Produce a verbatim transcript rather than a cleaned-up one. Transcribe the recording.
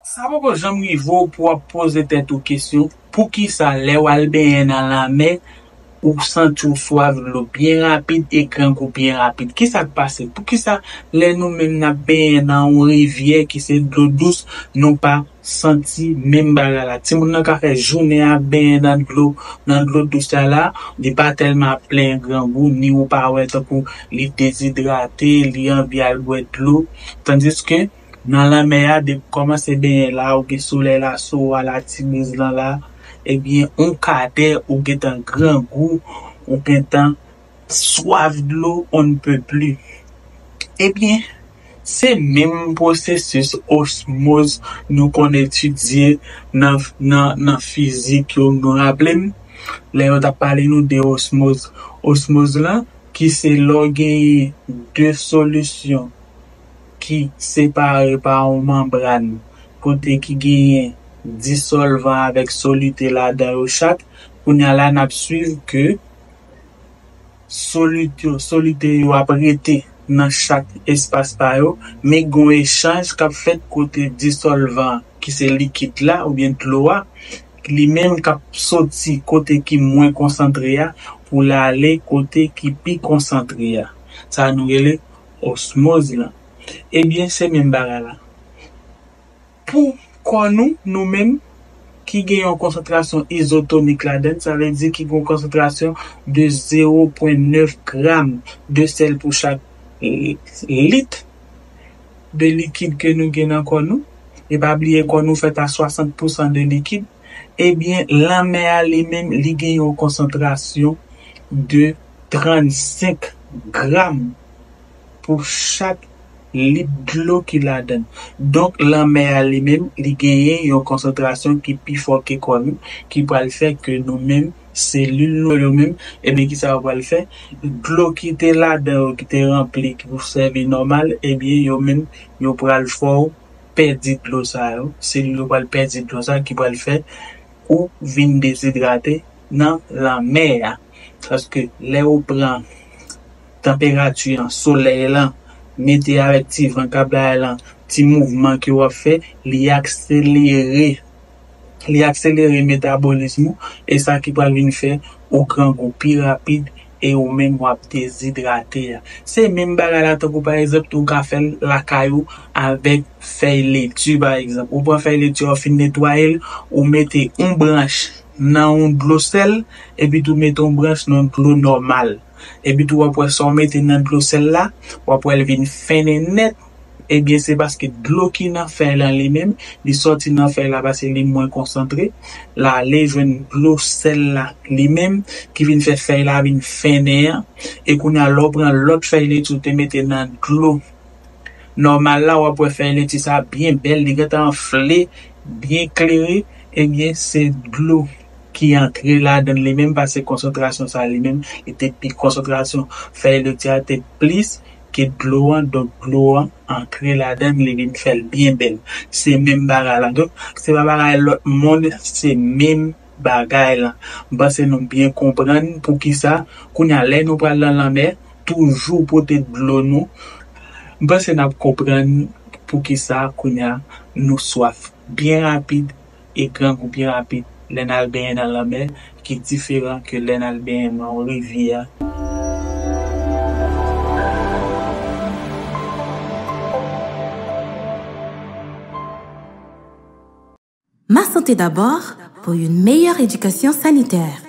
Sa poko janm rive w pou w ap poze tèt ou kesyon, poukisa lè w al benyen nan lanmè, ou santi w swaf dlo byen rapid e grangou byen rapid? Kisa k pase? Poukisa lè nou menm n ap benyen nan yon rivyè ki se dlo dous, nou pa santi menm bagay la? Timoun nan ka fè jounen ap benyen nan dlo, nan dlo dous la la, li pa tèlman ap plenyen grangou, ni ou pa wè tankou li dezidrate, li anvi al bwè dlo. Tandiske nan lanmè a, depi w kòmanse benyen la, ou gen solèy la sou ou a, la ti briz lan la, ebyen, yon kadè ou gentan grangou, ou gentan swaf dlo, on ne peut plus. Ebyen, se menm pwosesis osmoz nou konn etidye nan, nan, nan fizik yo, nou raple m, lè yo t ap pale nou de osmoz. Osmoz lan, ki se lè w genyen de solisyon ki separe pa yon manbràn, kote ki genyen disolvan avèk solite ladan yo chak. Kounye a la, n ap swiv ke solit yo, solite yo ap rete nan chak espas pa yo, men gen yon echanj k ap fèt kote disolvan, ki se likid la oubyen dlo a, li menm k ap soti kote ki mwen konsantre a pou l ale kote ki pi konsantre a. Sa nou rele osmoz lan. Ebyen, se menm bagay la. Pou kò nou, nou menm, ki gen yon konsantrasyon izotonik ladan l, sa vle di ki gen yon konsantrasyon de zewo pwen nèf gram de sèl pou chak, eh, lit de likid ke nou gen nan kò nou. E pa bliye kò nou fèt a swasant pousan de likid. Ebyen, lanmè a li menm, li gen yon konsantrasyon de trannsenk gram pou chak lit dlo ki ladan l. Donk, lanmè a li menm, li genyen yon konsantrasyon ki pi fò ke kò nou, ki pral fè ke nou menm, selil nou yo menm, ebyen, kisa yo pral fè? Dlo ki te ladan yo, ki te ranpli, ki pou sèvi nòmal, ebyen, yo menm, yo pral fè w pèdi dlo sa yo. Selil yo pral pèdi dlo sa ki pral fè ou vin dezidrate nan lanmè a. Paske lè ou pran tanperati an, solèy lan, mete avèk ti van k ap bay lan, ti mouvman ke w ap fè, li akselere, li akselere metabolism ou, e sa ki pral vin fè ou grangou pi rapid e ou menm w ap dezidrate a. Se menm bagay la, tankou pa egzanp, ou ka fè l lakay ou avèk fèy leti, pa egzanp. Ou pran fèy leti a, ou fin netwaye l, ou mete yon branch nan yon dlo sèl, epi tou mete yon branch nan dlo nòmal. Epi tou w ap wè sa w mete nan dlo sèl la, w ap wè l vin fennen nèt. Ebyen, se paske dlo ki nan fèy lan li menm, li sòti nan fèy la paske li mwen konsantre, l ale jwenn dlo sèl la li menm, ki vin fè fèy la vin fennen an. E kounye a, lè w pran lòt fèy leti ou te mete nan dlo nòmal la, w ap wè fèy leti sa byen bèl, li gentan anfle, byen klere, ebyen, se dlo ki antre ladan li menm, paske konsantrasyon sa li menm, li te pi, konsantrasyon fèy leti a te plis ke dlo an, donk dlo an antre ladan, li vin fè l byen bèl. Se menm bagay la. Donk, se pa bagay lòt moun, se menm bagay la. M panse nou byen konprann poukisa, kounye a, lè nou pral nan lanmè, toujou pote dlo nou. M panse n ap konprann poukisa, kounye a, nou swaf byen rapid e grangou byen rapid lè n al benyen nan lanmè, ki diferan ke lè n al benyen nan yon rivyè. Ma santé d'abord pour une meilleure éducation sanitaire.